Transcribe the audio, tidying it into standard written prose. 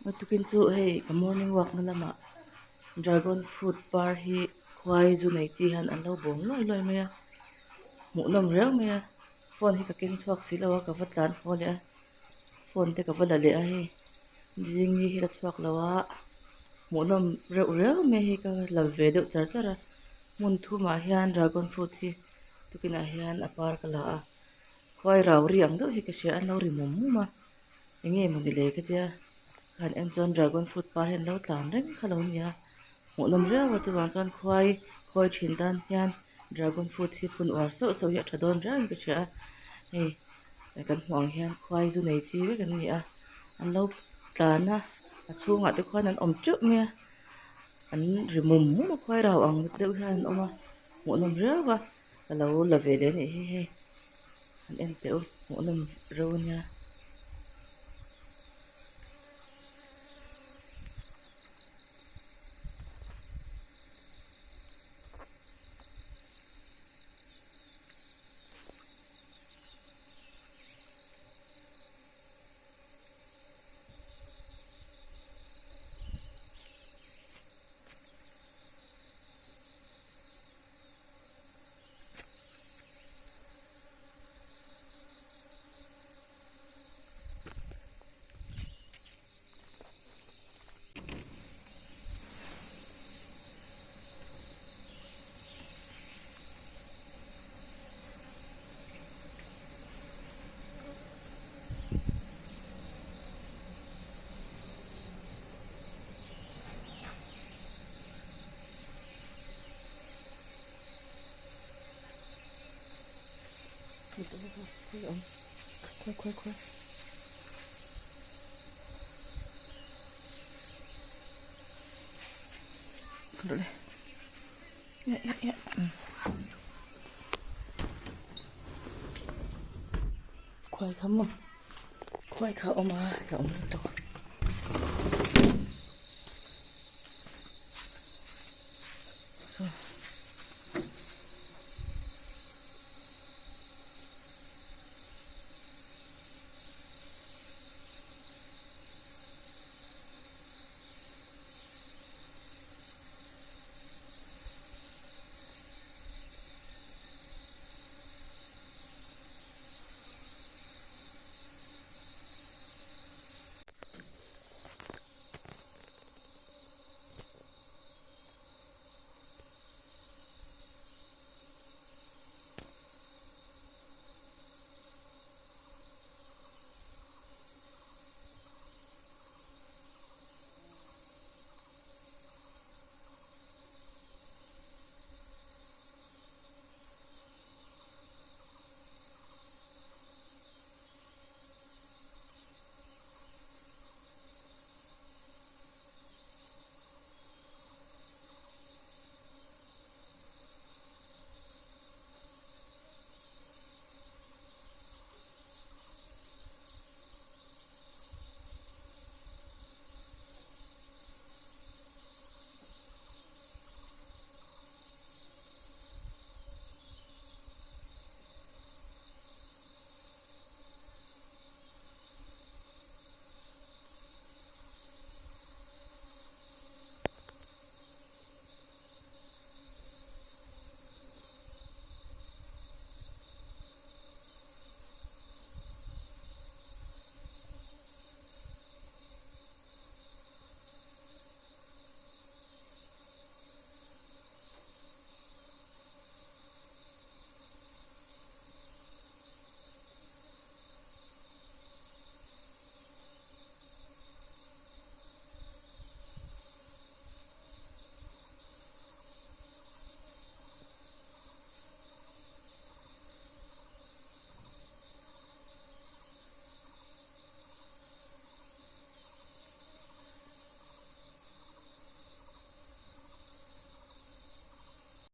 Tukin chu hei ka morning walk na lamah dragon fruit par hi khuai zu nei chi hian an lo bawm luai luai mai a hmuh nawm riau mai a phone hi ka keng chhuak si lo a ka va tlan haw leh a phone te ka va la leh a hei zing ni hi la chhuak lo a hmuh nawm reuh riau mai hi ka la ve deuh char char a hmun thumah hian dragon fruit hi tukinah hian a par ka la a khuai rau ri ang deuh hi ka hria a an lo ri mum mum a eng nge mawni le ka tia ka han en chuan dragon fruit par hi an lo tlan reng kha lo nia hmuhnawm riau a chuvang chuan khuai khawi thin tan hian dragon fruit hi phun uar sauh sauh hi a tha dawn riau in ka hria a hei kan hmuh ang hian khuai zu nei chi vek an ni a an lo tlan a a chhungah te khuan an awm teuh mai a an ri mum mum a khuai rau ang deuh hian an awm a hmuhnawm riau a ka lo la ve leh anih hi hei han en teh u hmuhnawm reuh a nia. Khawi khawi khawi. Khuai kha maw khuai kha a awm a a awm lutuk saw.